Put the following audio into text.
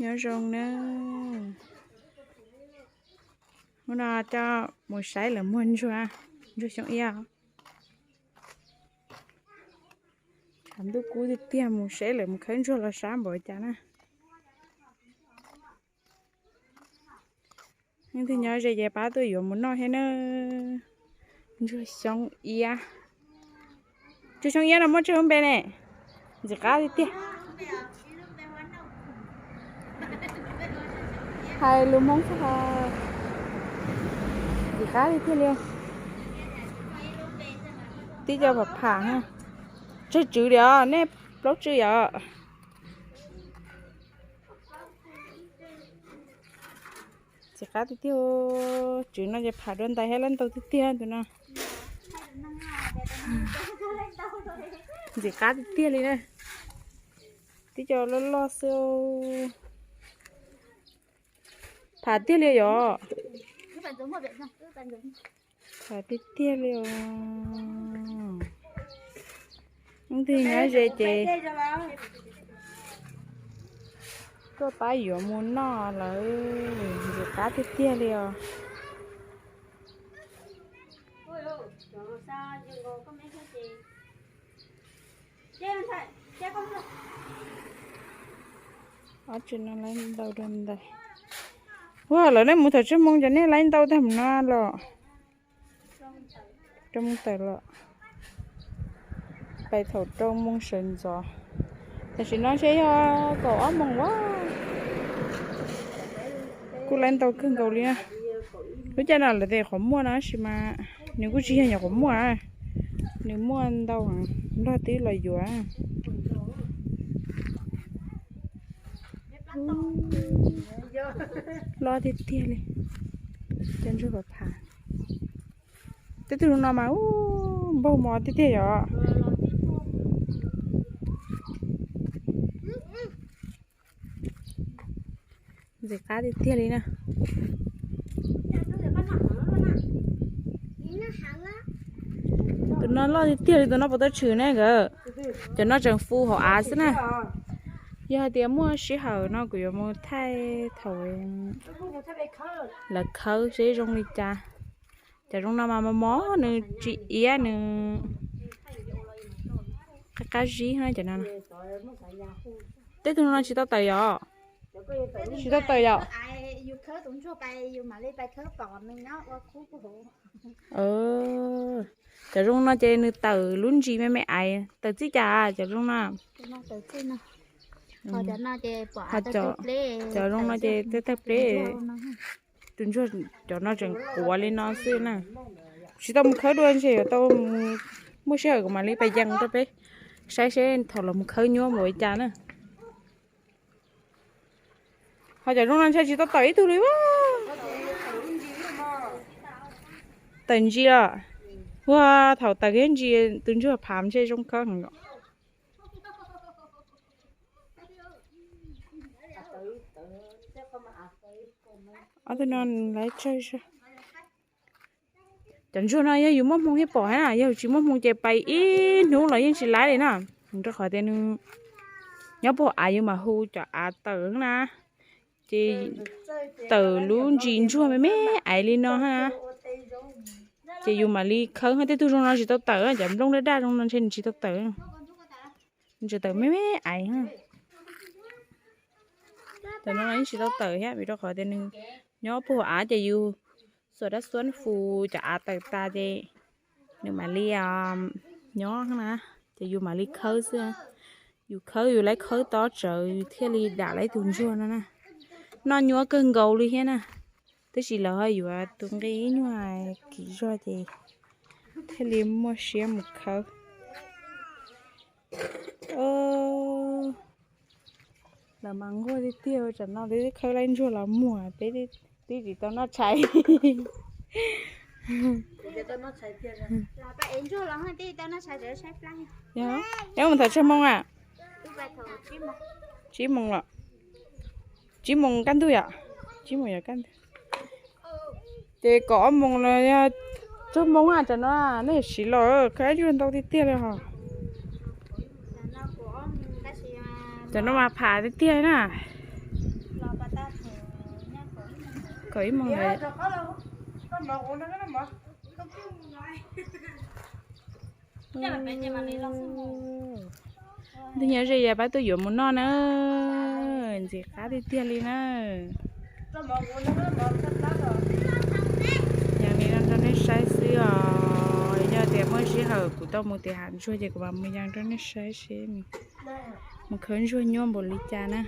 Nyob zoo na. Hnub no coj mus saib lawv muag ntsuag, ntsuag xyoob iab. Tshav ntuj kub tiag tiag, mus saib lawv mus khawb ntsuag los sab npaum cas na. Leej twg nyob ze ces pab tuaj yuav mus noj thiab na. Ntsuag xyoob iab. Ntsuag xyoob iab no muaj tsawg lub npe ne? Ntxim qab tiag tiag. Hais lus Hmoob txog, ntxim qab tiag tiag li. Tib co pham pham, tsawg tswv li os, nej plaub tswv yom? Ntxim qab tiag tiag. Tswv no ces pham dua ntais thiab, lab ntau tiag tiag tus no. Ntxim qab tiag tiag li na. Tib co loj loj xwb. Pham tiag li yom? Pham tiag tiag li os. Leej twg nyob ze ces tuaj pab yuav mus noj lawm, ntxim qab tiag tiag li os. Ob tsi no laib ntau rau ntawd. Ua lawv nej mus thaum tsawg moo cov nej laib ntau tag mus no los? Rau moo tawm los, pais thaum rau moo sawv ntxov. Tam sim no ntshe yog kaum ob moos a. Kuj laib ntau kawg nkaus li na. Lub caij no lawv tias qhov muaj no tab sis mas nws kuj tsis yog nyuam qhuav muaj, nws muaj ntau heev, Nplog twb los yuav. Loj tiag tiag li. Cov ntsuag phav phav. Tej tug no mas ub, npaug mos tiag tiag yom. Ntxim qab tiag tiag li na. Tus no loj tiag tiag li, tus no puas tau tshwm ne nkawd? Cov no tseem fu hauv av xwb na. Yog hais tias muaj sij hawm no kuv yuav mus thaij thaum lawv khawb seb zoo li cas. Cov zoo no mas mos mos, nws tsis iab, nws qab qab zib na cov no. Tej tug no tsis tau tawm yom? Tsis tau tawm yom? Cov zoo no ces nws tawm lub ntsis me me aiv, tawm txij cas cov zoo no? Cov zoo no ces tawg pleb. Tus ntsuag cov no tseem quav li no xwb na. Tsis tau mus khawb dua, ntshe yuav tau muaj sij hawm kuv mam li pais yees rau peb saib seb thaum los mus khawb nyuaj npaum li cas na. Ho cov zoo no ntshe tsis tau tawm ib tug li. Tawm ntsis los. Ua, thaum tawm kiag ntsis tus ntsuag phav ntshe zoo khawb heev os. Ob tug no lawv tsawg zog. Cov ntsuag no yog yus muaj hmoo thiaj pom thiab na, yog tsis muaj hmoo ces pais ib hnub los yeej tsis laib li na. Rau qhov tias nws nyob puag av yus mam hu cov av tawm na, ces tawm lub ntsis ntsuag me me aiv li no na, ces yus mam li khawb. Tej tug zoo no tsis tau tawm, cov nplooj daj daj zoo no ntshe nws tsis tau tawm, nws tseem tawm me me aiv. Cov no yeej tsis tau tawm thiab vim rau qhov tias nws nyob puag av ces yus xuas dab xuab fu cov av tawm tas ces nws mam li nyob na, ces yus mam li khawb xwb. Yus khawb yus laib khawb tob tsawv yus thiaj li dam laib tus ntsuag no na. Noj nyuaj kawg nkaus li thiab na, tab sis lawv ho yuav tus nqi ib nyuag kim zog ces thiaj li muaj siab mus khawb. Lawv mas nquag tiag tiag, tsam no twb khawb laib ntsuag los muag peb twb tsis tau noj tshais. Neb mus thaum tsawg moo a? Tsib moos los? Tsib moos kaj ntug yom? Tsib moos yog kaj ntug. Ces kaum ob moos los yog tsawg moo a? Tsam no nej siv los khawb ntsuag ntau tiag tiag li hos. Cov no mas phav tiag tiag na. Kaum ib moos lawm. Ntxim nyob ze, yog pab tuaj yuav mus noj na. Ntxim qab tiag tiag li na. Yog li no rau nej saib xwb os, yog tias muaj sij hawm kuv tau mus tim hav ntsuag ces kuv mam mus yees rau nej saib seb mus khawb ntsuag nyuaj npaum li cas na.